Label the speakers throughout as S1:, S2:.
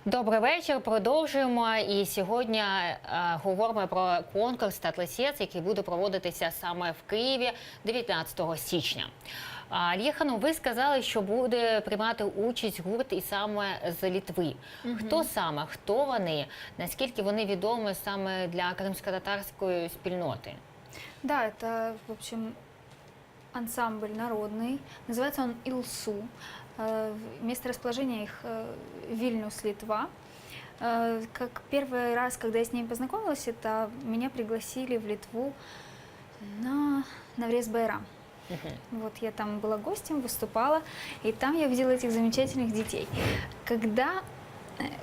S1: Добрий вечір. Продовжуємо. І сьогодні е, говоримо про конкурс Татлисєц, який буде проводитися саме в Києві 19 січня. Аліхану, ви сказали, що буде приймати участь гурт і саме з Літви. Хто саме, хто вони, наскільки вони відомі саме для кримськотатарської спільноти?
S2: Да, это, в общем, ансамбль народный. Называется он «Илсу». Э, Место расположения их э, Вильнюс, Литва. Э, Как первый раз, когда я с ними познакомилась, это меня пригласили в Литву на Наврез Байрам. Вот я там была гостем, выступала, и там я увидела этих замечательных детей. Когда,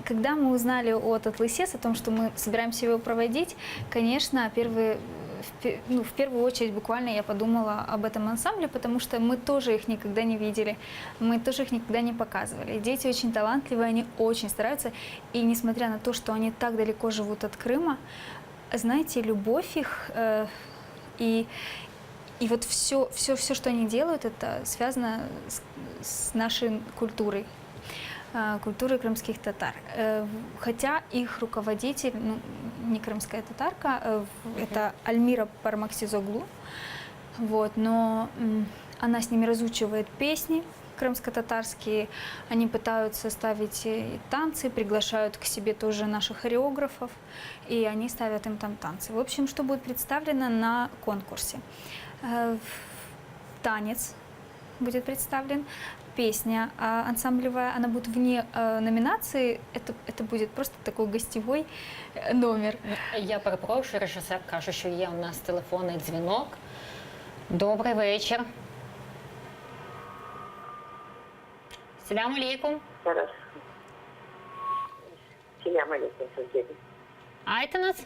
S2: когда мы узнали от Атлысес о том, что мы собираемся его проводить, конечно, первые, ну, в первую очередь буквально я подумала об этом ансамбле, потому что мы тоже их никогда не видели, мы тоже их никогда не показывали. Дети очень талантливые, они очень стараются, и несмотря на то, что они так далеко живут от Крыма, знаете, любовь их э, и, и вот все, все, все, что они делают, это связано с, с нашей культурой, э, культурой крымских татар. Э, Хотя их руководитель, ну, не крымская татарка, э, это Альмира Пармаксизоглу, вот, но она с ними разучивает песни крымско-татарские, они пытаются ставить танцы, приглашают к себе тоже наших хореографов, и они ставят им там танцы. В общем, что будет представлено на конкурсе? Э, Танец будет представлен, песня а, ансамблевая, она будет вне э, номинации, это, это будет просто такой гостевой э, номер.
S1: Я перепрошую, режисер каже, що є у нас телефонний дзвінок. Добрий вечір. Селям алейкум.
S3: Хорошо. Selâm aleyküm sizge.
S1: Aytıñız.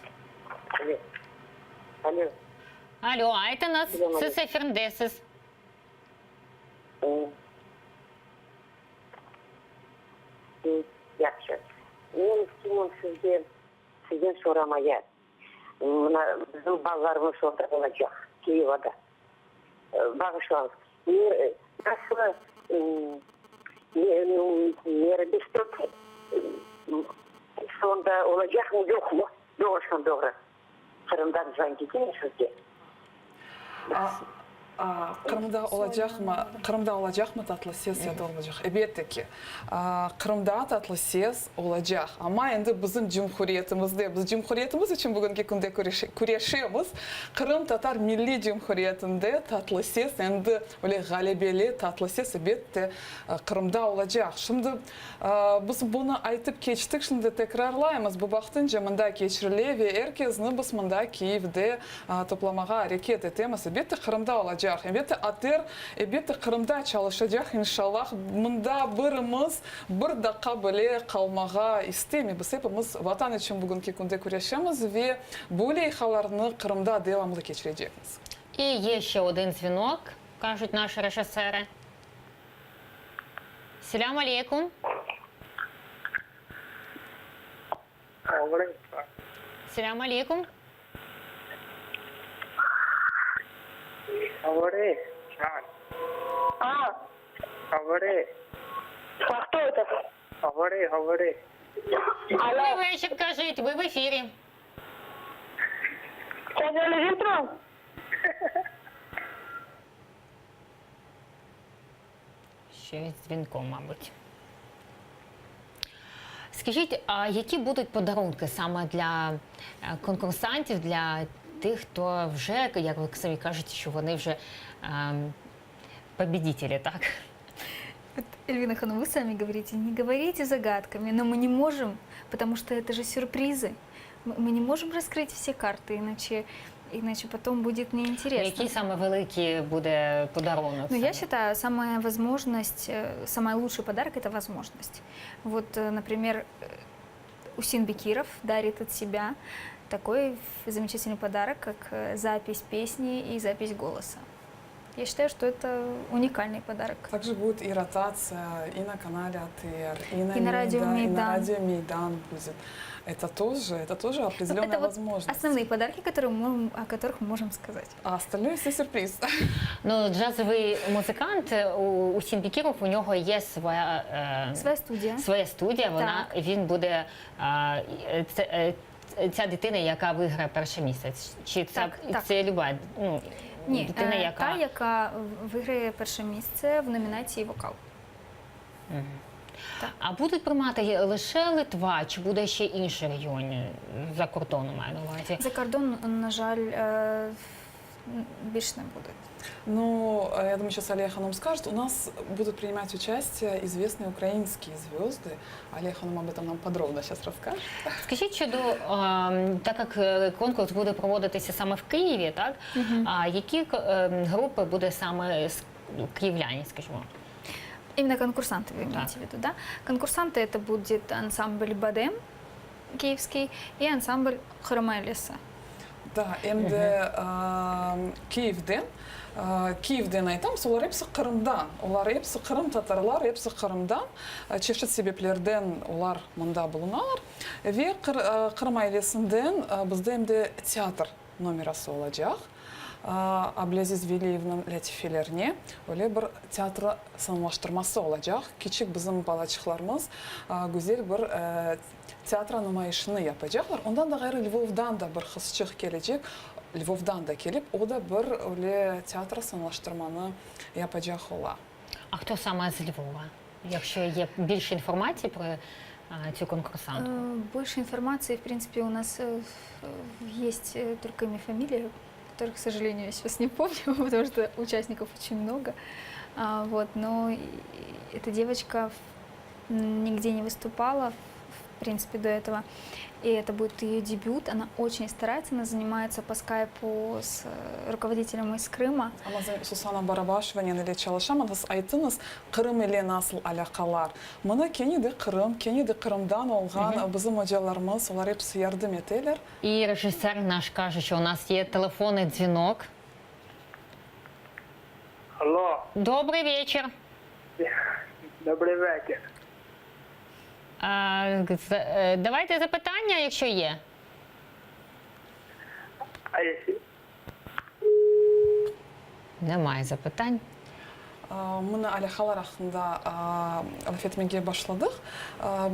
S3: Alo. Alo.
S1: Alo, aytıñız.
S3: Selâm
S1: Siz efirdesiz.
S3: Yahşı. Men isteyim sizge, sizden soramaya. Mına bizim balalarımız orada olacaq, Kiyevada. Bağışlañız. Nasıl Nerede sonda olacaqmı, yoqmı? Doğrudan doğru Qırımdan zang eteyim sizge.
S4: Qırımda olacaqmı, Qırımda olacaqmı tatlı ses ya da olmaycaq? Elbette ki, Qırımda tatlı ses olacaq. Amma endi bizim cumhuriyetimizde, biz cumhuriyetimiz içün bugünki künde küreşemiz, Qırımtatar Milliy Cumhuriyetinde tatlı ses endi öyle ğalebeli tatlı ses elbette Qırımda olacaq. Şimdi biz bunı aytıp keçtik, şimdi tekrarlaymız, bu vaqtınca mında keçirile ve er kezni biz mında Kiyevde toplamağa areket etemiz. Elbette, Qırımda olacaq. Elbette, ATR, elbette, Qırımda çalışacaq, inşallah. Mında birimiz bir daqqa bile qalmağa istemey. Biz epimiz Vatan içün bugünki künde küreşemiz ve bu leyhalarnı Qırımda devamlı keçirecekmiz.
S1: İ ye şe odin zvonok, кажуть наші режисери. Selâm aleyküm. Selâm aleyküm. Добрий вечір, кажіть, ви в ефірі. Ще з дзвінком, мабуть. Скажіть, а які будуть подарунки саме для е, конкурсантів, для тих, хто вже, як ви самі кажете, що вони вже ем, победителі, так?
S2: Вот, Эльвина Ханум, вы сами говорите, не говорите загадками, но мы не можем, потому что это же сюрпризы. Мы мы не можем раскрыть все карты, иначе, иначе потом будет неинтересно.
S1: Який саме великий буде подарунок?
S2: Ну, я
S1: саме?
S2: считаю, самая возможность, э, самый лучший подарок – это возможность. Вот, э, например, э, Усин Бекиров дарит от себя такой замечательный подарок, как запись песни и запись голоса. Я считаю, что это уникальный подарок.
S4: Также будет и ротация и на канале АТР, и на
S2: И на радио
S4: Мейдан, и на
S2: Мейдан.
S4: радио Мейдан будет. Это тоже, это тоже
S2: Ну,
S4: определенная
S2: это вот
S4: возможность.
S2: основные подарки, которые мы можем, о которых мы можем сказать.
S4: А остальное все сюрприз.
S1: Ну, джазовий музикант е, у, Усін Бекіров, у нього є своя, е,
S2: Своя студия.
S1: своя студія. Вона він буде е, це, е, ця дитина, яка виграє перше місце. Чи це,
S2: Так, так.
S1: це люба ну,
S2: Ні,
S1: дитина,
S2: е,
S1: яка
S2: та, яка виграє перше місце в номінації вокал.
S1: А будуть приймати лише Литва, чи буде ще інші регіони за кордоном маю на увазі?
S2: За кордон, на жаль, е, більш не буде.
S4: Ну, э, я думаю, сейчас Алия Ханум скажет. У нас будут принимать участие известные украинские звезды. Алия Ханум об этом нам подробно сейчас расскажет.
S1: Скажіть щодо ем, так як е, конкурс буде проводитися саме в Києві, так а які ем, групи буде саме з ну, київляні, скажімо?
S2: Именно конкурсанты вы имеете в виду, да? Конкурсанты это будет ансамбль Бадем киевский и ансамбль Хромелиса.
S4: Да, em de Kiyevden, Kiyevden aytamız, olar episi Qırımdan, olar episi qırımtatarlar, episi Qırımdan, çeşit sebeplerden olar mında bulunalar. Ve Qırım ailesinden bizde em de teatr nomerası olacaq, Ablâziz Veliyevniñ lâtifelerine öyle bir teatro sanalaştırması olacaq, kiçik bizim balaçıqlarımız güzel bir teatro numayışını yapacaqlar. Ondan da ğayrı Lvovdan da bir qızçıq kelecek, Lvovdan da kelip, o da bir öyle teatro sanalaştırmanı yapacaq ola.
S1: А хто саме з Львова? Якщо є більше інформації про а, цю конкурсантку?
S2: Э, Больше информации, в принципе, у нас э, есть э, только имя, фамилия, которых, к сожалению, я сейчас не помню, потому что участников очень много. А, Вот, но и- эта девочка в- нигде не выступала, в принципе, до этого. И это будет ее дебют. Она очень старается, она занимается по скайпу с э, руководителем из Крыма.
S4: Amma Susana Barabaşevanen ile çalışam, anda siz ayttıñız, Qırım ile nasıl alâqalar. Mına kene de Qırım, kene de Qırımdan olğan bizim ocalarımız, olar episi yardım eteler.
S1: І режисер наш каже, що у нас є телефонний дзвінок.
S5: Алло,
S1: Добрий вечір.
S5: добрий вечір.
S1: А, з- е, давайте запитання, якщо є.
S5: А якщо
S1: Немає запитань.
S4: Mına alâqalar aqqında laf etmege başladıq.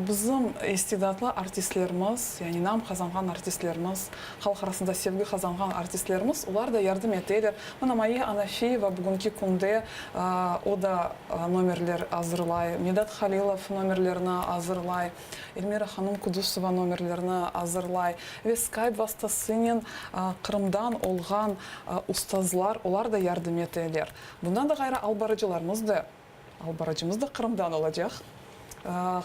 S4: Bizim istidatlı artistlerimiz, yani nam qazanğan artistlerimiz, halq arasında sevgi qazanğan artistlerimiz, olar da yardım eteler. Mına Mayye Anafiyeva bugünki künde o da nomerler azırlay, Midat Halilov nomerlerni azırlay, Elmira hanım Kudusova nomerlerni azırlay ve Skype vastasınen Qırımdan olğan ustazlar, olar da yardım eteler. Bundan da ğayrı albarıcılarımız da, albarıcımız da Qırımdan olacaq.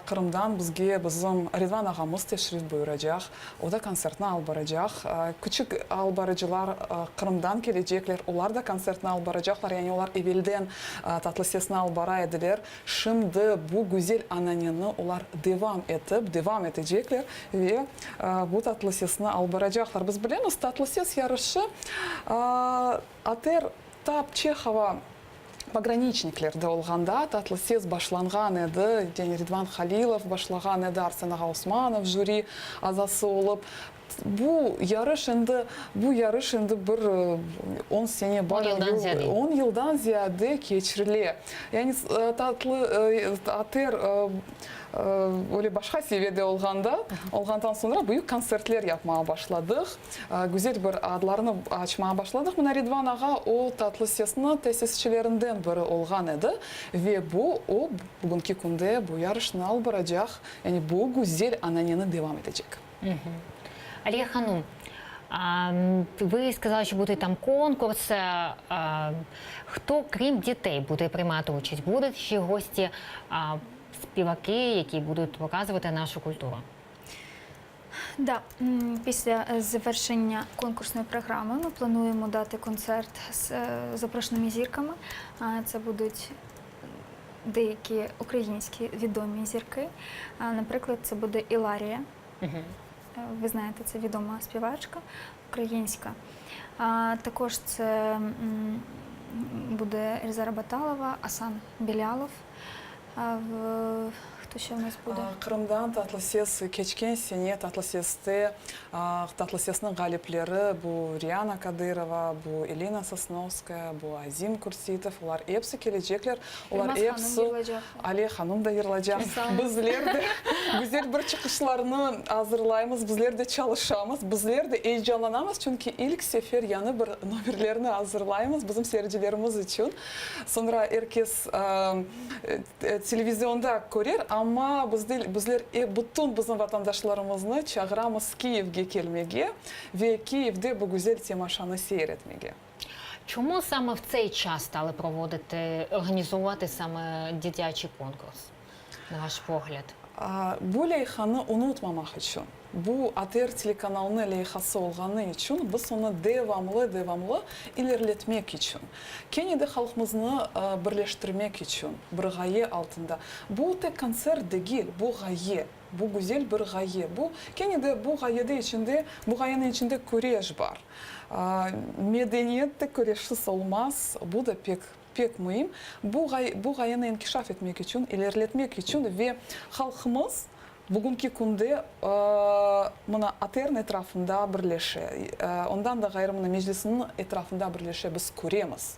S4: Qırımdan bizge bizim Ridvan ağamız teşrif buyuracaq, o da kontsertni alıp baracaq. Küçük albarıcılar Qırımdan kelecekler, olar da kontsertni alıp baracaqlar, yani olar evelden Tatlı sesni alıp bara ediler. Şimdi bu güzel ananeni olar devam etip, devam etecekler ve bu Tatlı sesni alıp baracaqlar. Biz bilemiz, Tatlı ses yarışı ATR tap Çehova Pograniçniklerde olğanda Tatlı ses başlanğan edi, yani Ridvan Halilov başlağan edi, Arsen ağa Osmanov jüri azası olıp. Bu yarış endi, bu yarış endi bir on sene bar,
S1: On yıldan ziyade.
S4: on yıldan ziyade keçirile. Yani tatlı ATR öyle başqa seviyede olğanda, olğandan soñra büyük kontsertler yapmağa başladıq, güzel bir adlarnı açmağa başladıq. Mına Ridvan ağa o Tatlı sesni tesisçilerinden biri olğan edi ve bu, o, bugünki künde bu yarışnı alıp baracaq, yani bu güzel ananeni devam etecek.
S1: Алія Ханум, а, ви сказали, що буде там конкурс. А, хто, крім дітей, буде приймати участь? Будуть ще гості, а, співаки, які будуть показувати нашу культуру?
S2: Да, після е, завершення конкурсної програми ми плануємо дати концерт з е, запрошеними зірками. Це будуть деякі українські відомі зірки. Наприклад, це буде Іларія.
S1: Угу.
S2: Ви знаєте, це відома співачка українська. А, також це. Буде Эльзара Баталова, Асан Белялов. Хто ще у нас буде?
S4: Qırımdan Tatlı ses keçken sene Tatlı seste Tatlı sesniñ ğalipleri bu Riana Kadırova, bu Elina Sosnovskaya, bu Azim Kürsitov, olar episi kelecekler. Olar episi, Aliye hanım da yırlacaq. Bizler de güzel bir çıqışlarnı azırlaymız, bizler de çalışamız, bizler de eyecanlanamız, çünki ilk sefer yañı bir nomerlerni azırlaymız bizim seyircilerimiz içün. Soñra er kes televizionda körer, amma bizler bütün bizim vatandaşlarımıznı çağıramız Kiyevge kelmege ve Kiyevde bu güzel temaşanı seyir etmege.
S1: Чому саме в цей час стали проводити, організовувати саме дитячий конкурс, на ваш погляд?
S4: Bu leyhanı unutmamaq içün, bu ATR telekanalınıñ leyhası olğanı içün, biz onı devamlı-devamlı ilerletmek içün, kene de halqımıznı birleştirmek içün bir ğaye altında. Bu tek kontsert degil, bu ğaye, bu güzel bir ğaye. Bu, kene de bu ğayede içinde, bu ğayeniñ içinde küreş bar. Medeniyet de küreşsiz olmaz, bu da pek pek müim. Bu bu ğayeni inkişaf etmek içün, ilerletmek içün ve halqımız bugünki künde mına ATRniñ etrafında birleşe, ondan da ğayrı mına Meclisniñ etrafında birleşe, biz köremiz.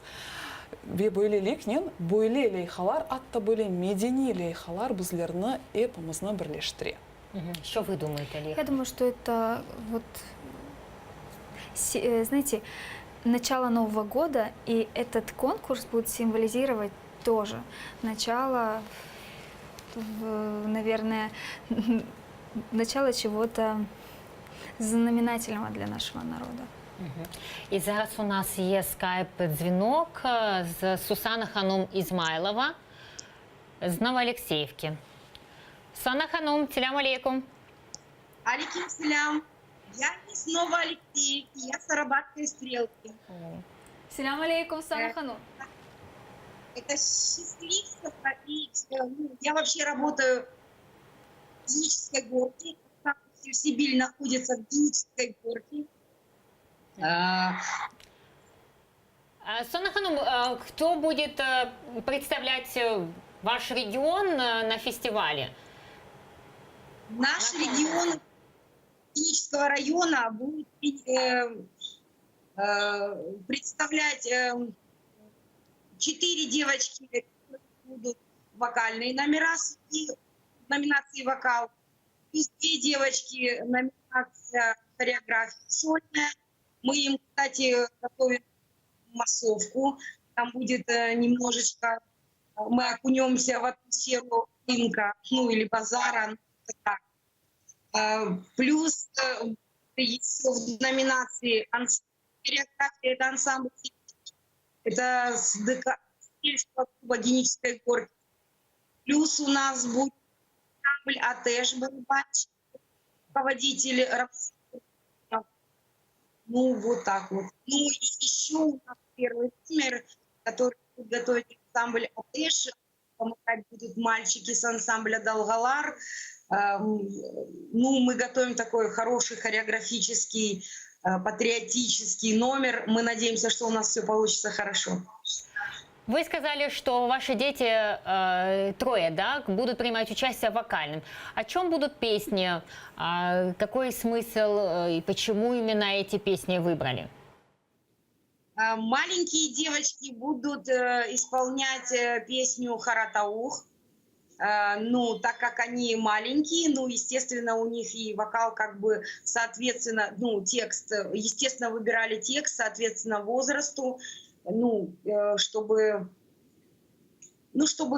S4: Ve böyleliknen böyle leyhalar, atta böyle medeniy leyhalar bizlerni epimizni birleştire.
S1: Що ви думаєте, Ліга?
S2: Я думаю, что это вот, знаете, начало Нового года, и этот конкурс будет символизировать тоже начало, наверное, начало чего-то знаменательного для нашего народа.
S1: І зараз у нас є скайп-дзвінок з Сусана Ханум Ізмайлова з Новоалексеївки. Сусана Ханум, selâm aleyküm.
S6: Aleyküm selâm. Я из Новоалексеевки, я с Арабатской стрелки.
S2: Selâm aleyküm, Сусана Ханум.
S6: Это счастливство. И, ну, я вообще работаю в Генической горке. Сибирь находится в Генической горке. А,
S1: Сусана Ханум, кто будет представлять ваш регион на фестивале?
S6: Наш регион Генического района будет представлять четыре девочки, которые будут вокальные номера и номинации вокал. Плюс две девочки номинация хореография сольная. Мы им, кстати, готовим массовку. Там будет немножечко, мы окунемся в атмосферу рынка, ну или базара. Ну, так. Плюс еще в номинации хореография, это ансамбль, это с ДК сельского клуба Генической горки. Плюс у нас будет ансамбль Атеш барабанщик, руководитель Ну, вот так вот. Ну, и еще у нас первый номер, который будет готовить ансамбль Атеш, помогать будут мальчики с ансамбля Далгалар. Ну, мы готовим такой хороший хореографический, патриотический номер. Мы надеемся, что у нас все получится хорошо.
S1: Вы сказали, что ваши дети, трое, да, будут принимать участие в вокальном. О чем будут песни? А, какой смысл и почему именно эти песни выбрали?
S6: Маленькие девочки будут исполнять песню «Qara tavuq». Ну, так как они маленькие, ну, естественно, у них и вокал как бы соответственно, ну, текст, естественно, выбирали текст, соответственно, возрасту, ну, чтобы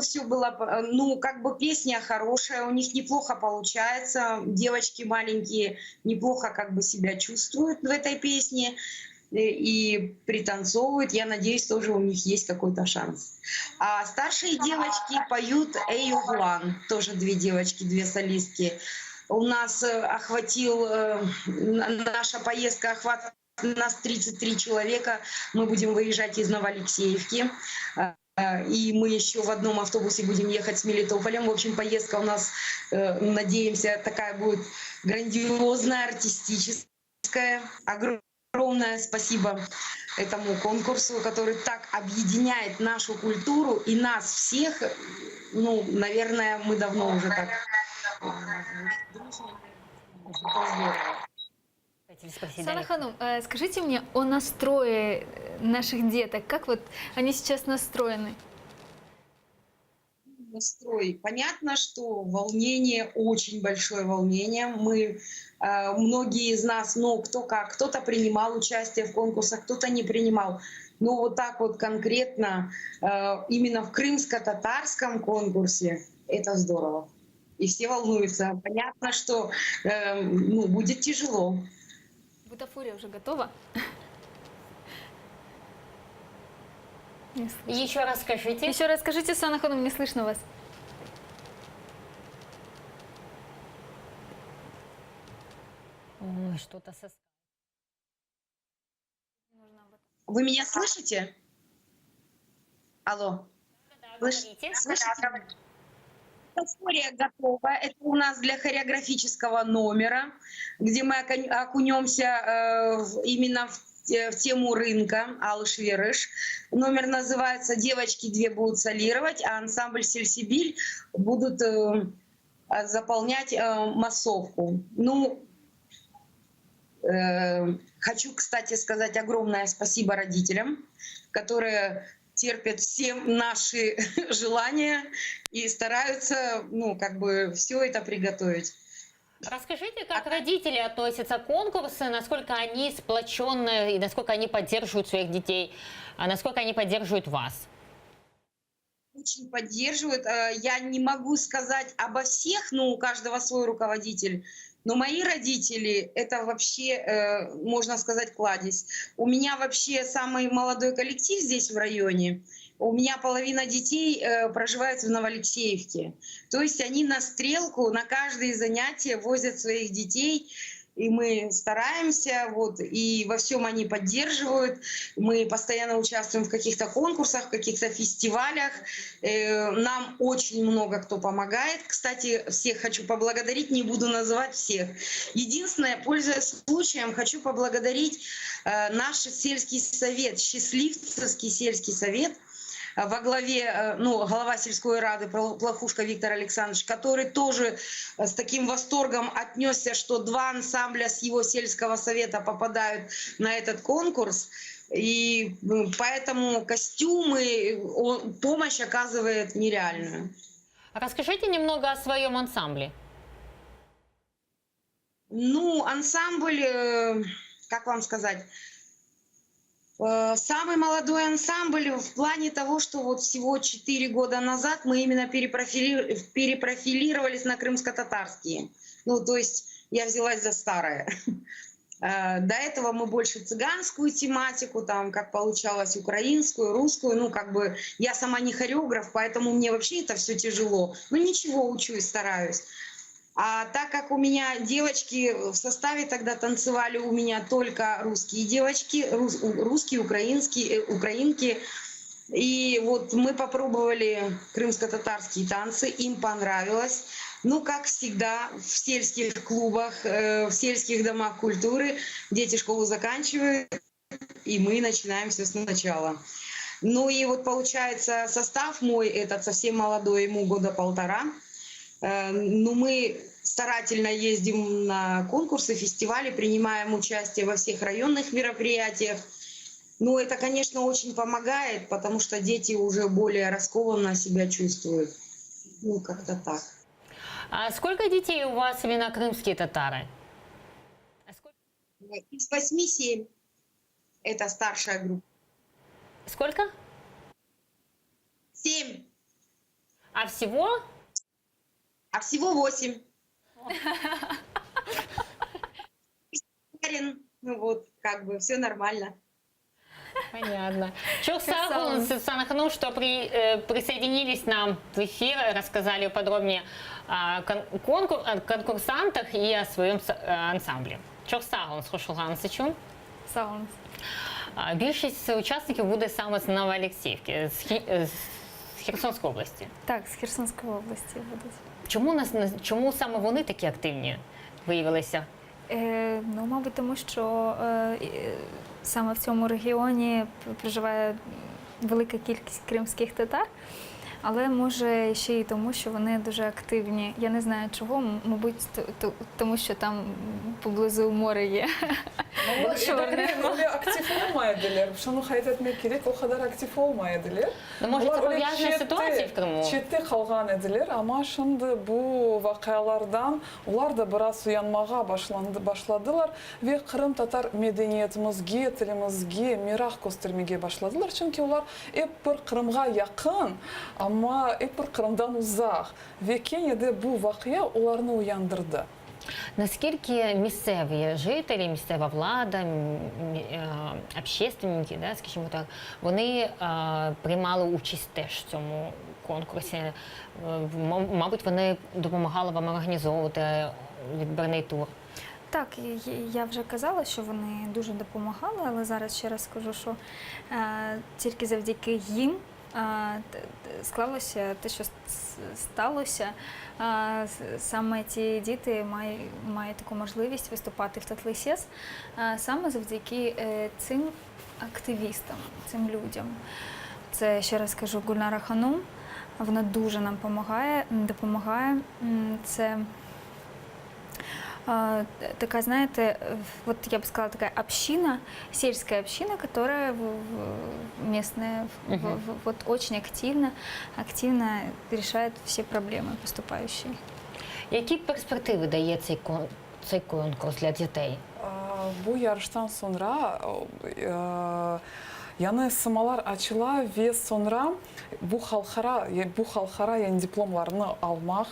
S6: все было, ну, как бы песня хорошая, у них неплохо получается, девочки маленькие неплохо как бы себя чувствуют в этой песне и пританцовывают. Я надеюсь, тоже у них есть какой-то шанс. А старшие девочки поют «Ey oğlan», тоже две девочки, две солистки. У нас охватил, наша поездка охватывает нас 33 человека. Мы будем выезжать из Новоалексеевки. И мы еще в одном автобусе будем ехать с Мелитополем. В общем, поездка у нас, надеемся, такая будет грандиозная, артистическая, огромная. Огромное спасибо этому конкурсу, который так объединяет нашу культуру и нас всех. Ну, наверное, мы давно уже так Это здорово.
S1: Хотели спросить,
S2: Сана
S1: Дарья.
S2: Ханум, э, скажите мне о настрое наших деток. Как вот они сейчас настроены?
S6: Настрой. Понятно, что волнение, очень большое волнение. Мы, э, многие из нас, ну, кто как, кто-то принимал участие в конкурсах, кто-то не принимал. Но вот так вот конкретно, э, именно в крымско-татарском конкурсе, это здорово. И все волнуются. Понятно, что э, ну, будет тяжело.
S2: Бутафория уже готова? Не слышно.
S1: Еще раз скажите.
S2: Еще раз скажите, Сана Ханум, не слышно вас.
S1: Ой, Что-то со...
S6: Вы меня слышите? Алло. Слыш-
S1: Говорите.
S6: Слышите? История готова. Это у нас для хореографического номера, где мы окон- окунемся э, в- именно в, те- в тему рынка Алыш-Верыш. Номер называется «Девочки две будут солировать», а ансамбль «Сельсибиль» будут э, э, заполнять э, массовку. Ну, э, хочу, кстати, сказать огромное спасибо родителям, которые терпят все наши желания и стараются, ну, как бы все это приготовить.
S1: Расскажите, как родители относятся к конкурсу, насколько они сплоченные и насколько они поддерживают своих детей, а насколько они поддерживают вас?
S6: Очень поддерживают. Э, Я не могу сказать обо всех, но у каждого свой руководитель. Но мои родители — это вообще, э, можно сказать, кладезь. У меня вообще самый молодой коллектив здесь в районе. У меня половина детей э, проживает в Новоалексеевке. То есть они на стрелку, на каждое занятие возят своих детей. И мы стараемся, вот, и во всем они поддерживают. Мы постоянно участвуем в каких-то конкурсах, в каких-то фестивалях. Э, Нам очень много кто помогает. Кстати, всех хочу поблагодарить, не буду называть всех. Единственное, пользуясь случаем, хочу поблагодарить э, наш сельский совет, Счастливцевский сельский совет, э, во главе, э, ну, глава сельской рады Пла- Плохушка Виктор Александрович, который тоже э, с таким восторгом отнесся, что два ансамбля с его сельского совета попадают на этот конкурс. И м, поэтому костюмы, э, он- помощь оказывает нереальную.
S1: Расскажите немного о своем ансамбле.
S6: Ну, ансамбль, э, как вам сказать, э, самый молодой ансамбль в плане того, что вот всего 4 года назад мы именно перепрофили- перепрофилировались на крымско-татарские. Ну, то есть я взялась за старое. Э, До этого мы больше цыганскую тематику, там, как получалось, украинскую, русскую. Ну, как бы я сама не хореограф, поэтому мне вообще это все тяжело. Ну, ничего, учусь, стараюсь. А так как у меня девочки в составе тогда танцевали у меня только русские девочки, рус- у- русские, украинские, э, украинки. И вот мы попробовали крымско-татарские танцы, им понравилось. Ну, как всегда, в сельских клубах, э, в сельских домах культуры дети школу заканчивают, и мы начинаем все сначала. Ну и вот получается состав мой этот совсем молодой, ему года полтора. Э, Ну, мы старательно ездим на конкурсы, фестивали, принимаем участие во всех районных мероприятиях. Ну, это, конечно, очень помогает, потому что дети уже более раскованно себя чувствуют. Ну, как-то так.
S1: А сколько детей у вас именно крымские татары? А сколько?
S6: Из восьми семь. Это старшая группа.
S1: Сколько?
S6: Семь.
S1: А всего?
S6: А всего восемь. Ну вот, как бы все нормально.
S1: Понятно. Çoq sağ
S2: Sağ
S1: oluñ,
S2: oluñ.
S1: Светлана Ханум, что при, э, присоединились нам в эфир, рассказали подробнее о кон- конкур- о конкурсантах и о своем с- э, ансамбле. Çoq sağ oluñ, qoşulğanıñız içün.
S2: Sağ oluñ.
S1: А, Більшість учасників буде саме з Новоалексіївки, з, Хі- е, з Херсонської області.
S2: Так, з Херсонської області будуть.
S1: Чому нас чому саме вони такі активні виявилися?
S2: Ну, мабуть, тому що саме в цьому регіоні проживає велика кількість кримських татар, але може ще й тому, що вони дуже активні. Я не знаю чого, мабуть, тому що там поблизу море є.
S4: Чorne. Öyle aktif olmay ediler. Şunı qayd etmek kerek, o qadar aktif olmay ediler.
S1: Ну, може, це пов'язано з ситуацією в Криму?
S4: Çette qalğan ediler, amma şimdi bu vaqialardan olar da biraz uyanmağa başladılar ve qırımtatar medeniyetimizge, tilimizge meraq köstermege başladılar, çünki olar ep bir Qırımğa yaqın, amma ep bir Qırımdan uzaq ve kene de bu vaqia olarnı uyandırdı.
S1: Наскільки місцеві жителі, місцева влада, общественники, да, скажімо так, вони приймали участь теж в цьому конкурсі? Е, мабуть, вони допомагали вам організовувати відбірний тур.
S2: Так, я вже казала, що вони дуже допомагали, але зараз ще раз скажу, що е, тільки завдяки їм е, склалося те, що сталося. Е, саме ці діти мають, мають таку можливість виступати в Tatlı Ses е, саме завдяки е, цим активістам, цим людям. Це ще раз кажу Гульнара Ханум. Вона дуже нам допомагає. допомагає. Це такая, знаете, вот я бы сказала, такая община, сельская община, которая местная, угу. вот очень активно, активно решает все проблемы поступающие.
S1: Які перспективи дає цей цей конкурс для дітей?
S4: Bu yarıştan soñra yañı sımalar açıla ve soñra bu halqara, bu halqara yani diplomlarnı almaq,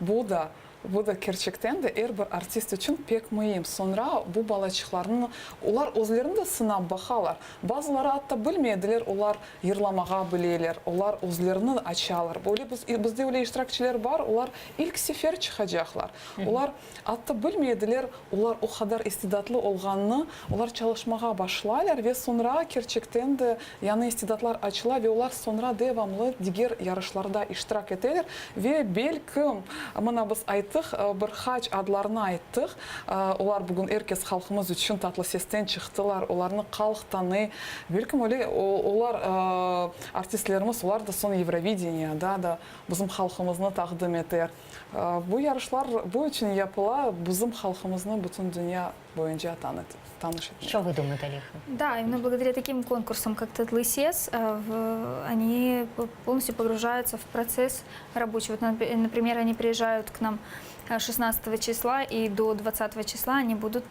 S4: bu da Bu da kerçekten de er bir artist içün pek müim. Soñra bu balaçıqlarnıñ, olar özlerini de sınap baqalar. Bazıları atta bilmediler, olar yırlamağa bileler, olar özlerini açalar. Böyle biz, bizde öyle iştirakçiler bar, olar ilk sefer çıqacaqlar. Olar atta bilmediler, olar o qadar istidatlı olğanını, olar çalışmağa başlaylar ve soñra kerçekten de yañı istidatlar açıla ve olar soñra devamlı diger yarışlarda iştirak eteler ve belki, mına biz ayttıq, bir qaç adlarnı ayttıq, olar bugün er kes halqımız içün tatlı sesten çıqtılar, olarnı halq tanıy, belkim öyle olar, artistlerimiz, olar da soñ Yevrovideniyada da bizim halqımıznı taqdim eter. Bu yarışlar bu içün yapıla, bizim halqımıznı bütün dünya boyunca tanış etmek.
S1: Що ви думаєте, Аліха?
S2: Да, именно благодаря таким конкурсам, как Tatlı Ses, они полностью погружаются в процесс рабочий. Вот, например, они приезжают к нам 16 числа, и до 20 числа они будут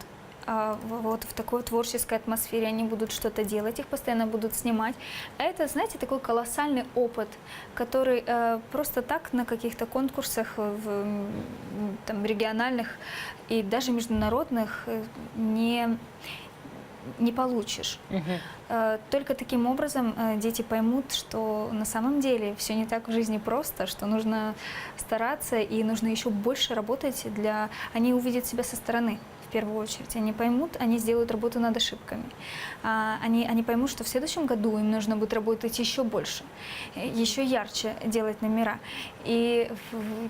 S2: вот в такой творческой атмосфере, они будут что-то делать, их постоянно будут снимать. А это, знаете, такой колоссальный опыт, который э, просто так на каких-то конкурсах в, там, региональных и даже международных э, не, не получишь.
S1: Угу.
S2: Только таким образом дети поймут, что на самом деле все не так в жизни просто, что нужно стараться и нужно еще больше работать для... Они увидят себя со стороны в первую очередь. Они поймут, они сделают работу над ошибками. Они, они поймут, что в следующем году им нужно будет работать еще больше, еще ярче делать номера. И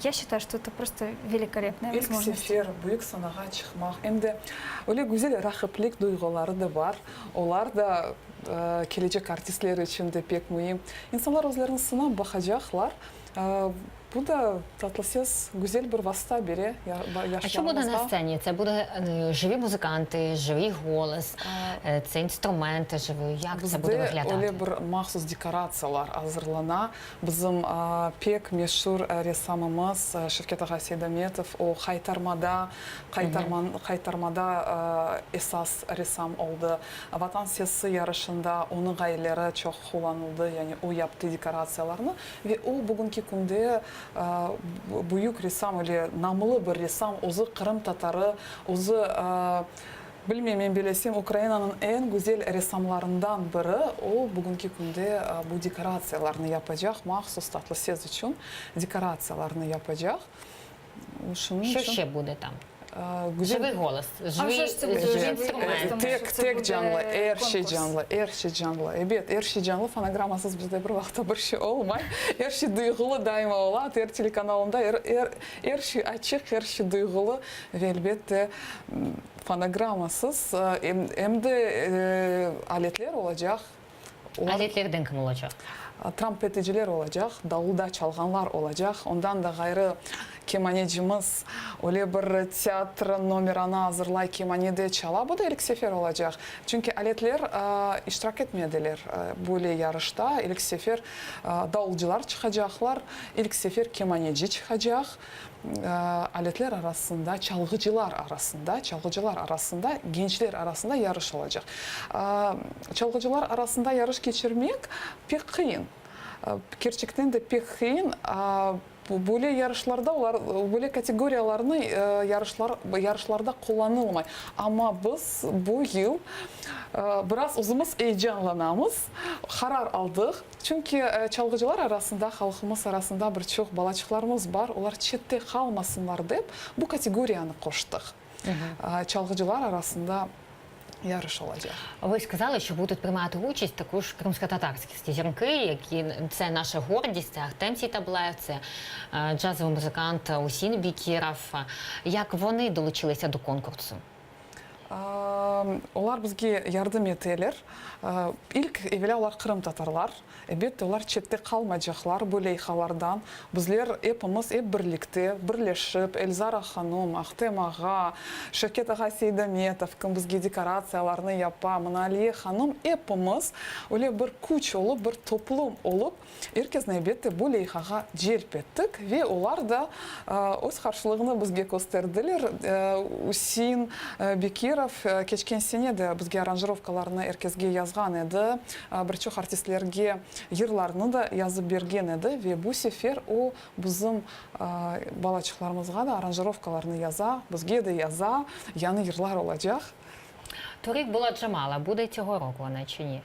S2: я считаю, что это просто великолепная
S4: İlk
S2: возможность.
S4: sefer büyük sanağa çıqmaq, em de öyle güzel raqiplik duyğuları da bar. Olar da kelecek artistler içün de pek müim. İnsanlar özlerini sınap baqacaqlar. Bu da Tatlı ses güzel bir vasta bere
S1: А що буде на
S4: yaşlarımızğa.
S1: сцені? Це буде живі музиканти, живий голос, це інструменти живі. Як це буде
S4: Bizde
S1: виглядати?
S4: öyle bir mahsus dekoratsiyalar azırlana. Bizim pek meşur ressamımız Şevket ağa Seydametov, o Haytarmada, Haytarmada esas ressam oldı. Vatan sesi yarışında onıñ ğayeleri çoq qullanıldı, yani o yaptı dekoratsiyalarnı. Ve o bugünki künde büyük ressam, öyle namlı bir ressam, özü qırımtatarı, özü, bilmeyim, men bilesem, Ukrainanıñ eñ güzel ressamlarından biri, o bugünki künde bu dekoratsiyalarnı yapacaq, mahsus Tatlı ses içün dekoratsiyalarnı yapacaq.
S1: Що ще буде там?
S4: Güzel.
S1: Живий голос,
S2: А вже ж це буде
S1: живий
S2: живий
S1: інструмент.
S2: голос, тому
S4: Tek,
S2: що це
S4: tek
S2: буде
S4: canlı, er şey
S2: конкурс.
S4: canlı, er şey canlı. Ebet, er şey canlı, fonogrammasız bizde bir vaqıtta bir şey olmay. Er şey duyğulı daima ola. ATR telekanalında er, er, er şey açıq, er şey duyğulı ve elbette fonogrammasız em, em de aletler olacaq. Olar.
S1: Aletlerden kim olacaq?
S4: Trampeticiler olacaq, davulda çalğanlar olacaq. Ondan da ğayrı, kemanecimiz öyle bir teatr nomeranı azırlay, kemanede çala. Bu da ilk sefer olacaq. Çünki aletler iştirak etmediler böyle yarışta. İlk sefer davulcılar çıqacaqlar, ilk sefer kemaneci çıqacaq. Aletler arasında, çalğıcılar arasında, çalğıcılar arasında, gençler arasında yarış olacaq. Çalğıcılar arasında yarış keçirmek pek qıyın. Kerçekten de pek qıyın. Böyle yarışlarda olar, böyle kategoriyalarnı yarışlar, yarışlarda qullanılmay. Amma biz bu yıl biraz özümiz eyecanlanamız, qarar aldıq. Çünki çalğıcılar arasında, halqımız arasında bir çoq balaçıqlarımız bar, olar çette qalmasınlar dep, bu kategoriyanı qoştıq. Çalğıcılar arasında yarış olacaq.
S1: Ви сказали, що будуть приймати участь також кримськотатарські зірки, які це наша гордість, це Ахтем Сеітаблаєв, це джазовий музикант Усін Бекіров. Як вони долучилися до конкурсу?
S4: Olar bizge yardım eteler. İlk evelâ olar qırımtatarlar. Elbette, olar çette qalmaycaqlar bu leyhalardan. Bizler epimiz ep birlikte, birleşip, Elzara hanım, Ahtem ağa, Şevket ağa Seydametov, kim bizge dekoratsiyalarnı yapa, mına Aliye hanım, epimiz öyle bir küç olıp, bir toplum olıp, Er kesni, elbette, bu leyhağa celp ettik ve olar da öz qarşılığını bizge kösterdiler. Üsein Bekirov keçken sene de bizge aranjirovkalarnı er kesge yazğan edi, bir çoq artistlerge yırlarnı da yazıp bergen edi ve bu sefer o bizim balaçıqlarımızğa da aranjirovkalarnı yaza, bizge de yaza, yañı yırlar olacaq.
S1: Торік була Джамала, буде цього року вона чи ні?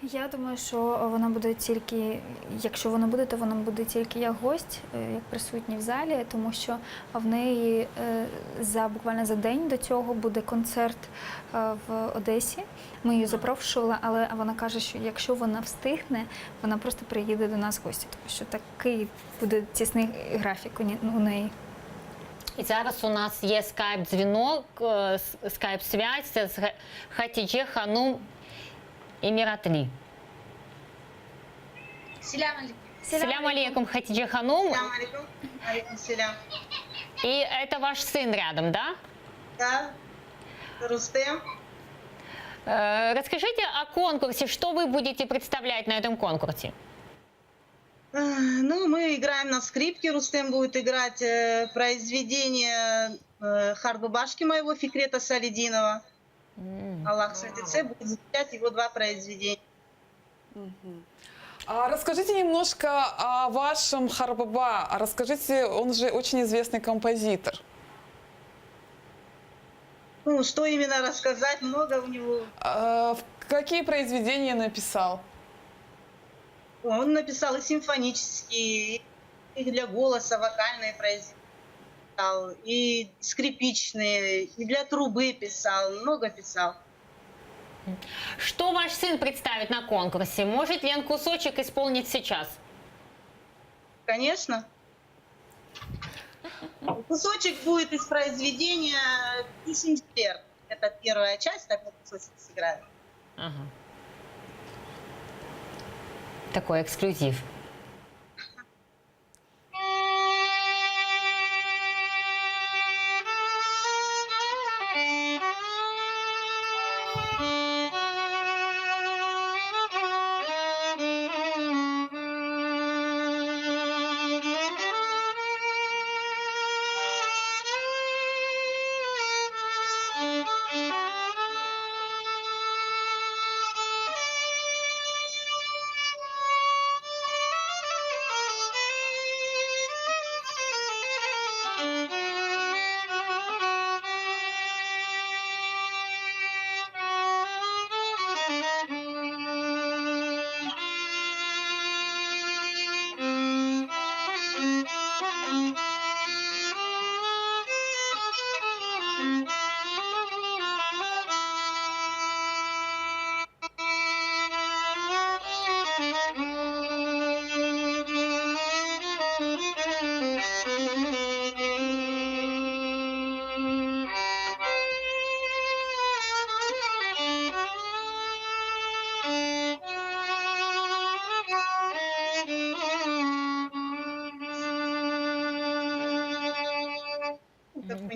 S2: Я думаю, що вона буде тільки, якщо вона буде, то вона буде тільки як гость, е, як присутній в залі, тому що в неї е, за буквально за день до цього буде концерт е, в Одесі. Ми її запрошували, але вона каже, що якщо вона встигне, вона просто приїде до нас в гості, тому що такий буде тісний графік у ні- у неї.
S1: І зараз у нас є скайп-дзвінок, скайп-связь це з Хатідже Ханум Еміратлі.
S7: Selâm aleyküm.
S1: Selâm алейкум, Хатидже Ханум.
S7: Selâm aleyküm. Aleyküm selâm.
S1: И это ваш сын рядом, да?
S7: Да. Рустем.
S1: Э, Расскажите о конкурсе, что вы будете представлять на этом конкурсе?
S7: Ну, мы играем на скрипке. Рустем будет играть э, произведение э, Харбабашки моего Фикрета Салидинова. Allah qısmet будет звучать его два произведения.
S4: А расскажите немножко о вашем Харбаба. А Расскажите, он же очень известный композитор.
S7: Ну, что именно рассказать? Много у него.
S4: А, в какие произведения написал?
S7: Он написал и симфонические, и для голоса вокальные произведения, писал, и скрипичные, и для трубы писал, много писал.
S1: Что ваш сын представит на конкурсе? Может ли он кусочек исполнить сейчас?
S7: Конечно. Кусочек будет из произведения «Кисинджер». Это первая часть, так вот кусочек сыграю.
S1: Ага. Такой эксклюзив.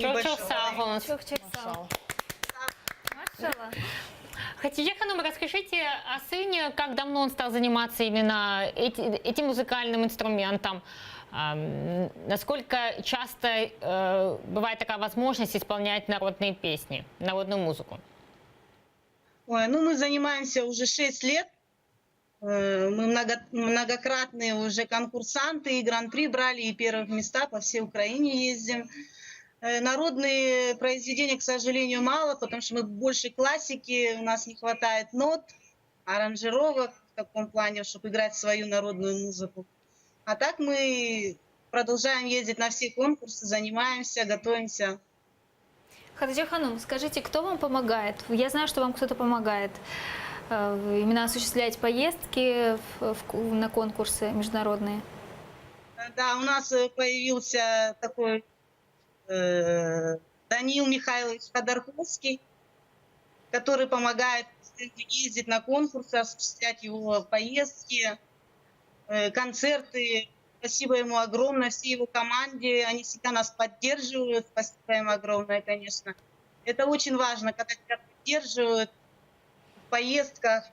S1: Çoq çoq sağ oluñız.
S2: Çoq çoq sağ ol. Maşallah.
S1: Hatice hanım, rasskажите о сыне, как давно он стал заниматься именно этим музыкальным инструментом? Насколько часто бывает такая возможность исполнять народные песни, народную музыку?
S7: Ой, ну мы занимаемся уже 6 лет. Мы многократные уже конкурсанты, и гран-при брали, и первых места по всей Украине ездим. Народные произведения, к сожалению, мало, потому что мы больше классики, у нас не хватает нот, аранжировок в таком плане, чтобы играть свою народную музыку. А так мы продолжаем ездить на все конкурсы, занимаемся, готовимся.
S2: Хадиджа Ханум, скажите, кто вам помогает? Я знаю, что вам кто-то помогает э, именно осуществлять поездки в, в, на конкурсы международные.
S7: Да, у нас э, появился такой э, Даниил Михайлович Ходорковский, который помогает ездить на конкурсы, осуществлять его поездки, э, концерты. Спасибо ему огромное, всей его команде, они всегда нас поддерживают, спасибо им огромное, конечно. Это очень важно, когда тебя поддерживают в поездках,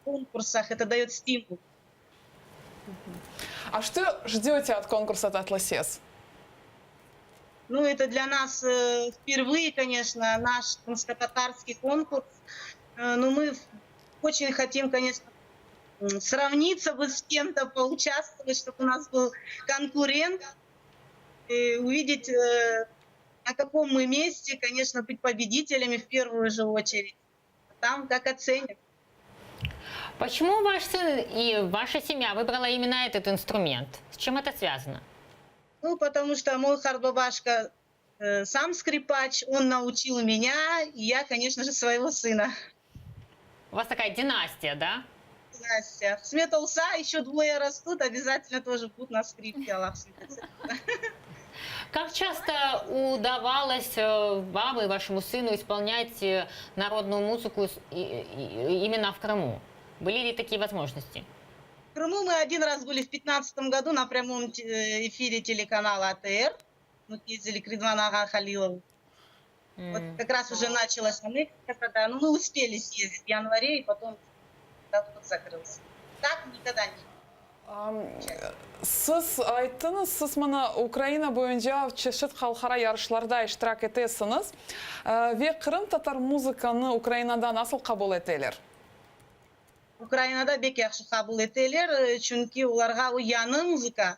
S7: в конкурсах, это дает стимул.
S4: А что ждете от конкурса Tatlı Ses?
S7: Ну, это для нас э, впервые, конечно, наш крымско-татарский конкурс. Э, но мы очень хотим, конечно, сравниться бы с кем-то, поучаствовать, чтобы у нас был конкурент, и увидеть, э, на каком мы месте, конечно, быть победителями в первую же очередь. Там как оценят.
S1: Почему ваш сын и ваша семья выбрала именно этот инструмент? С чем это связано?
S7: Ну, потому что мой qartbabaşka э, сам скрипач, он научил меня, и я, конечно же, своего сына.
S1: У вас такая династия, да?
S7: Династия. Qısmet olsa, еще двое растут, обязательно тоже будут на скрипке, Allah
S1: Как часто удавалось э, вам и вашему сыну исполнять э, народную музыку именно в Крыму? Были ли такие возможности?
S7: В Крыму мы один раз были в 2015 году на прямом э, эфире телеканала АТР. Мы ездили к Редвану ağa Халилову. Mm. Вот как раз уже началась аннексия тогда. Ну, мы успели съездить в январе, и потом доход закрылся. Так никогда не.
S4: Siz ayttıñız, siz mına Ukraina boyunca çeşit halqara yarışlarda iştirak etesiñiz. Ve qırımtatar muzıkanı Ukrainada nasıl qabul eteler?
S7: Ukrainada bek yahşı qabul eteler, çünki olarğa o yañı muzıka.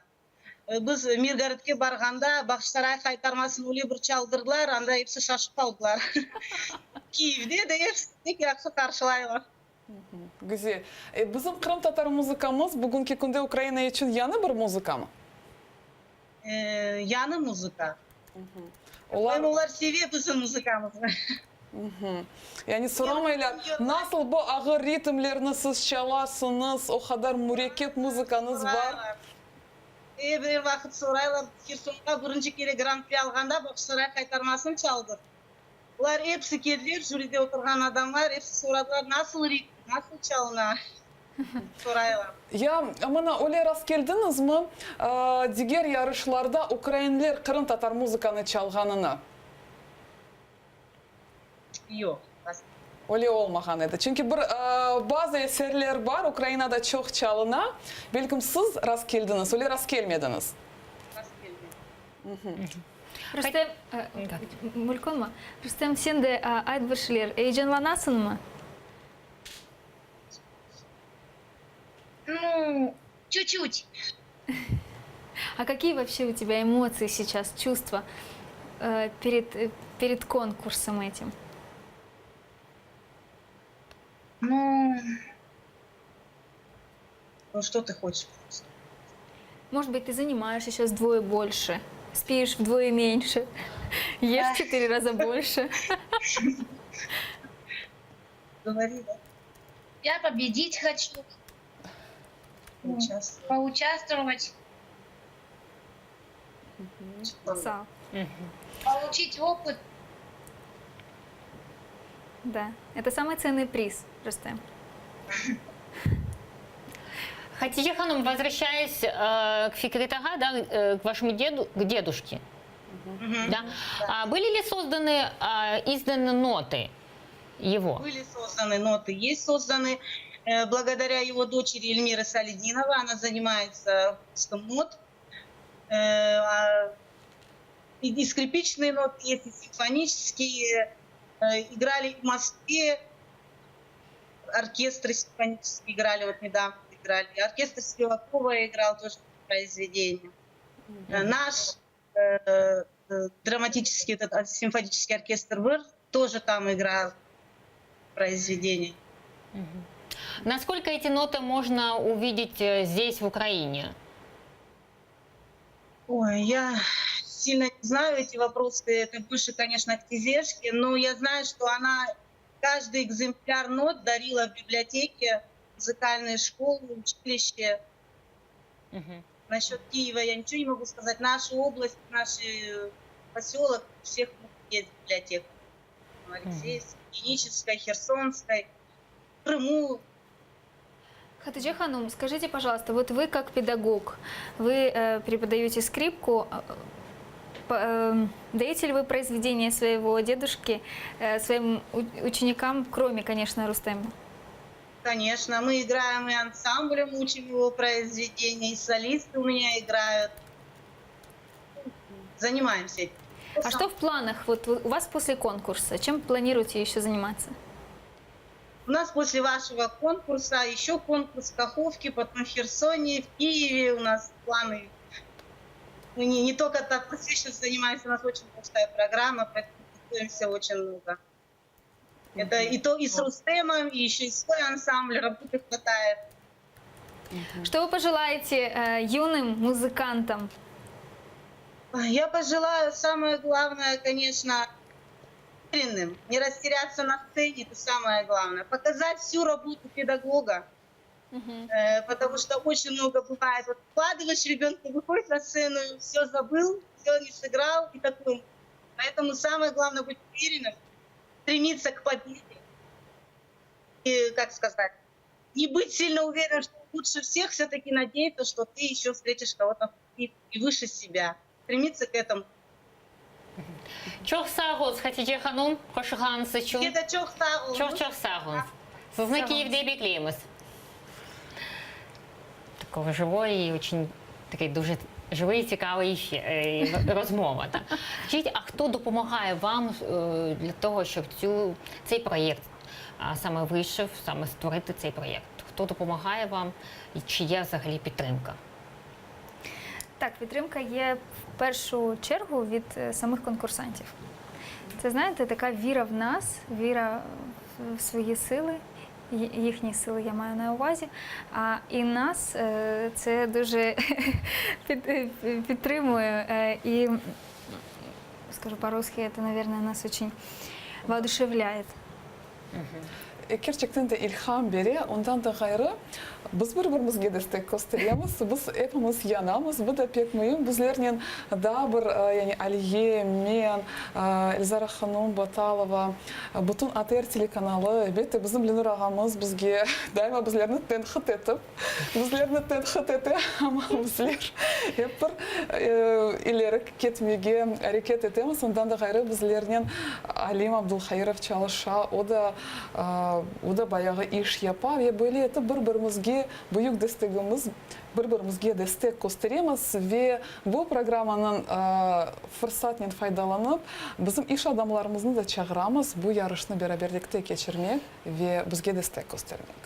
S7: Biz Mirgorodke barğanda Bağçasaray qaytarmasını öyle bir çaldırdılar, anda episi şaşıp qaldılar. Kiyevde de episi bek yahşı qarşılaylar.
S4: Güzel. Bizim qırımtatar muzıkamız bugünki künde Ukraina içün yañı bir muzıkamı?
S7: Yañı muzıka. Olar, olar seve bizim muzıkamıznı.
S4: Yani soramaylar, nasıl bu ağır ritmlerni siz çalasıñız, o qadar mürekkep muzıkañız bar?
S7: Er bir vaqıt soraylar, Hersonğa birinci kere Gran-pri alğanda Bağçasaray qaytarmasını çaldıq. Olar episi keldiler, jüride oturğan adamlar, episi soradılar, nasıl ritm, nasıl çalına, soraylar.
S4: Ya, mına, öyle rastkeldiñizmi, diger yarışlarda ukrainler qırımtatar muzıkanı çalğanını?
S7: Yoq.
S4: Öyle olmağan edi. Çünki bir bazı eserler bar, Ukrainada çoq çalına. Belkim siz rastkeldiñiz, öyle rastkelmediñiz?
S7: Rastkelmedim.
S2: Rustem, mülkünmi? Rustem, sen de ayt bir şeyler. Eyecanlanasıñmı?
S8: Ну, чуть-чуть.
S2: А какие вообще у тебя эмоции сейчас, чувства перед, перед конкурсом этим?
S8: Ну,
S7: Ну, что ты хочешь?
S2: Может быть, ты занимаешься сейчас вдвое больше, спишь вдвое меньше, ешь в четыре раза больше.
S7: Говори, да?
S8: Я победить хочу,
S7: Поучаствовать.
S8: поучаствовать,
S2: Sağ.
S8: получить опыт.
S2: Да, это самый ценный приз, Рустем.
S1: Hatice hanım, vozvrащаясь к Fikret ağa, да, к вашему деду, к дедушке, да, были ли созданы, изданы ноты его?
S7: Были созданы ноты, есть созданы. Э, благодаря его дочери Эльмире Салидиновой, она занимается выпуском нот. Э, а, и скрипичные ноты есть, и симфонические. Э, играли в Москве, оркестры симфонические играли, вот недавно играли. Оркестр Спивакова играл тоже произведение. Mm-hmm. Наш э, драматический этот симфонический оркестр ВЫР тоже там играл произведение.
S1: Mm-hmm. Насколько эти ноты можно увидеть здесь, в Украине?
S7: Ой, я сильно не знаю эти вопросы, это больше, конечно, к Тизешке, но я знаю, что она каждый экземпляр нот дарила в библиотеке, музыкальные школы, училище. Угу. Насчет Киева я ничего не могу сказать. Наша область, наш поселок, у всех есть библиотека. Алексеевской, Генической, Херсонской, в Крыму.
S2: Хатидже Ханум, скажите, пожалуйста, вот вы как педагог, вы э, преподаете скрипку, э, по, э, даете ли вы произведение своего дедушки э, своим ученикам, кроме, конечно, Рустема?
S7: Конечно, мы играем и ансамблем, учим его произведения, и солисты у меня играют. Занимаемся этим.
S2: А что в планах вот у вас после конкурса? Чем планируете еще заниматься?
S7: У нас после вашего конкурса еще конкурс в Каховке, потом в Херсоне, в Киеве у нас планы. Мы не, не только так сейчас занимаемся, у нас очень большая программа, поэтому готовимся очень много. Это и то и с Рустемом, и еще и свой ансамбль, работы хватает.
S2: Что вы пожелаете э, юным музыкантам?
S7: Я пожелаю самое главное, конечно, уверенным, не растеряться на сцене, это самое главное. Показать всю работу педагога, угу. э, потому что очень много бывает. Вот вкладываешь ребенка, выходит на сцену, все забыл, все не сыграл и такой. Поэтому самое главное быть уверенным, стремиться к победе. И, как сказать, не быть сильно уверенным, что лучше всех, все-таки надеяться, что ты еще встретишь кого-то и выше себя. Стремиться к этому.
S1: Çoq sağ oluñız, Hatice hanım, qoşulğanıñız içün.
S7: Sizge de çoq sağ oluñız.
S1: Çoq çoq sağ oluñız. Sizni Kiyevde bekleymiz. Такого живой и очень такий дуже живий і цікавий ефір, е, розмова. Так. Скажіть, а хто допомагає вам е, для того, щоб цю, цей проєкт а, саме вийшов, саме створити цей проєкт? Хто допомагає вам і чи є взагалі підтримка?
S2: Так, підтримка є в першу чергу від е, самих конкурсантів. Це, знаєте, така віра в нас, віра в свої сили, їхні сили я маю на увазі. А і нас е, це дуже е, підтримує. І, скажу по-русски, это, наверное, нас очень воодушевляет.
S4: Kerçekten de ilham bere. Ondan da ğayrı, biz bir-birimizge destek kösteremiz, biz epimiz yanamız, bu da pek müim. Bizlernen daa bir, yani Aliye, men, Elzara hanım Batalova, bütün ATR telekanalı, elbette, bizim Lenur ağamız bizge daima bizlerni tenqit etip, bizlerni tenqit ete, amma bizler ep bir ileri ketmege areket etemiz. Ondan da ğayrı, bizlernen Alim Abdulhairov çalışa, o da, o da bayağı iş yapa ve böyle etip bir-birimizge büyük destegimiz, bir-birimizge destek kösteremiz ve bu programmanıñ fırsatnen faydalanıp, bizim iş adamlarımıznı da çağıramız bu yarışnı beraberlikte keçirmek ve bizge destek köstermek.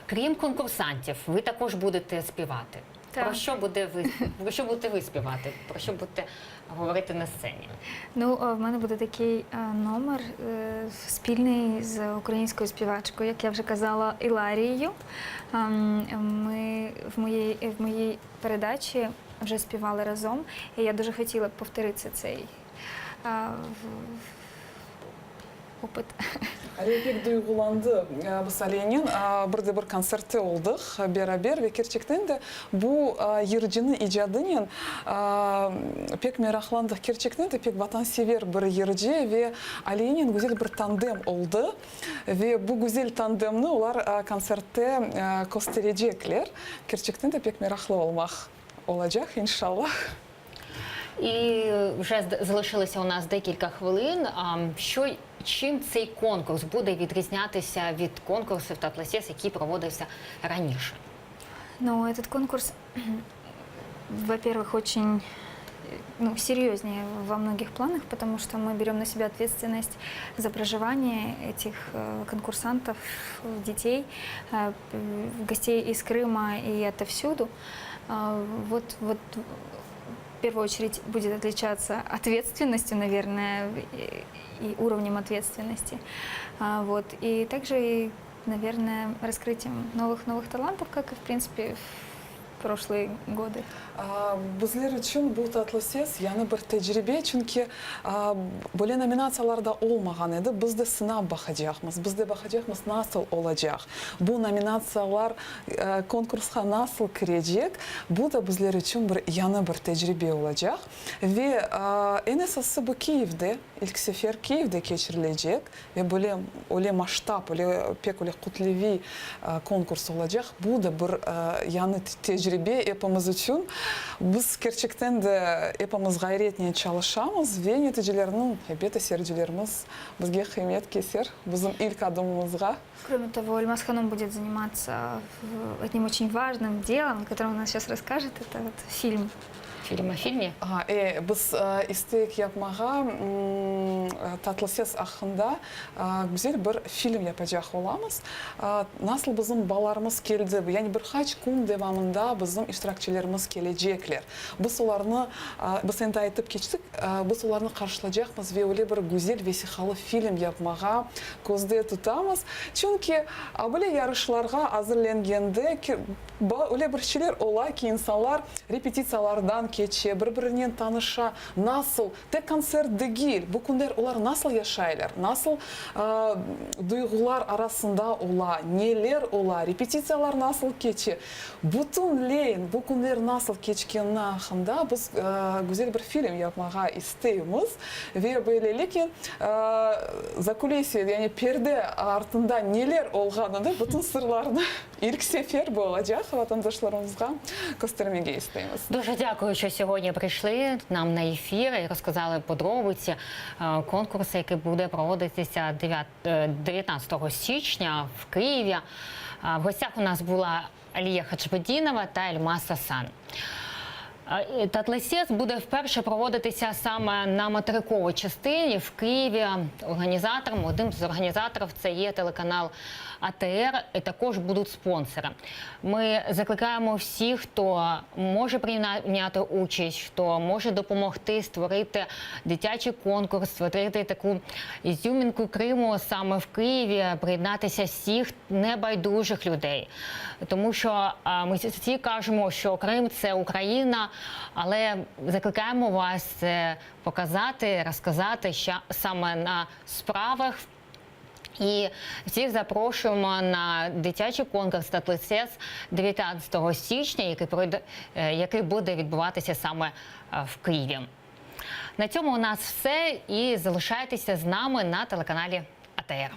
S1: Крім конкурсантів, ви також будете співати.
S2: Так.
S1: Про що буде ви про що будете ви співати? Про що будете говорити на сцені?
S2: Ну, в мене буде такий е, номер е, спільний з українською співачкою, як я вже казала, Іларією. Ем, ми в моїй, в моїй передачі вже співали разом, і я дуже хотіла б повторити цей. Опыт.
S4: Aliye pek duyğulandı. Biz Aliyenen bir de bir kontsertte oldıq beraber ve kerçekten de bu yırcınıñ icadınen pek meraqlandıq. Kerçekten de pek vatansever bir yırcı ve Aliyenen güzel bir tandem oldı ve bu güzel tandemni olar kontsertte kösterecekler. Kerçekten de pek meraqlı olmaq olacaq, inşallah.
S1: І вже залишилося у нас декілька хвилин. Що чим цей конкурс буде відрізнятися від конкурсів Tatlı Ses, який проводився раніше?
S2: Ну, этот конкурс, во-первых, очень ну, серьезнее во многих планах, потому что мы берем на себя ответственность за проживание этих конкурсантов, детей, гостей из Крыма и отовсюду. Вот, вот в первую очередь будет отличаться ответственностью, наверное, и уровнем ответственности. Вот. И также, и, наверное, раскрытием новых-новых талантов, как и, в принципе, в прошлые годы.
S4: Bizler içün bu Tatlı ses yañı bir tecribe, çünki böyle nominatsiyalar da olmağan edi. Biz de sınap baqacaqmız, biz de baqacaqmız, nasıl olacaq, bu nominatsiyalar konkursqa nasıl kirecek. Bu da bizler içün bir yañı bir tecribe olacaq. Ve eñ esası bu Kiyevde, ilk sefer Kiyevde keçirilecek ve böyle öyle masştab, öyle pek öyle kütleviy konkurs olacaq. Bu da bir yañı tecribe epimiz içün. Biz kerçekten de epimiz ğayretnen çalışamız ve neticelerniñ, elbette, seyircilerimiz bizge qıymet keser, bizim ilk adımımızğa.
S2: Кроме того, Эльмас Ханум будет заниматься одним очень важным делом, о котором она сейчас расскажет. Это вот фильм.
S1: Фильм о фильме?
S4: E, biz istek yapmağa Tatlı ses aqqında güzel bir film yapacaq olamız. Nasıl bizim balalarımız keldi, yani bir qaç kün devamında bizim iştirakçilerimiz kelecekler. Biz olarnı, biz endi aytıp keçtik, biz olarnı qarşılacaqmız ve öyle bir güzel vesiqalı film yapmağa közde tutamız. Çünki böyle yarışlarğa azırlengende öyle bir şeyler ola ki, insanlar repetitsiyalardan keçe, bir-birinen tanışa, nasıl, tek kontsert degil, bu künler olar nasıl yaşaylar, nasıl duyğular arasında ola, neler ola, repetitsiyalar nasıl keçe, bütünleyin bu künler nasıl keçkeni aqqında biz güzel bir film yapmağa isteymiz ve böyleliknen zakulisye, yani perde artında neler olğanını, bütün sırlarnı İlk sefer bu olacaq, vatandaşlarımızğa köstermege isteymiz.
S1: Дуже дякую, що сьогодні прийшли нам на ефір і розказали подробиці конкурсу, який буде проводитися 19 січня в Києві. В гостях у нас була Алія Хаджбедінова та Ельмас Асан. Tatlı Ses буде вперше проводитися саме на материковій частині в Києві. Організатором, одним з організаторів це є телеканал АТР, і також будуть спонсори. Ми закликаємо всіх, хто може прийняти участь, хто може допомогти створити дитячий конкурс, створити таку ізюмінку Криму саме в Києві, приєднатися всіх небайдужих людей. Тому що ми всі кажемо, що Крим це Україна, але закликаємо вас це показати, розказати саме на справах. І всіх запрошуємо на дитячий конкурс Tatlı Ses 19 січня, який пройде, який буде відбуватися саме в Києві. На цьому у нас все. І залишайтеся з нами на телеканалі АТР.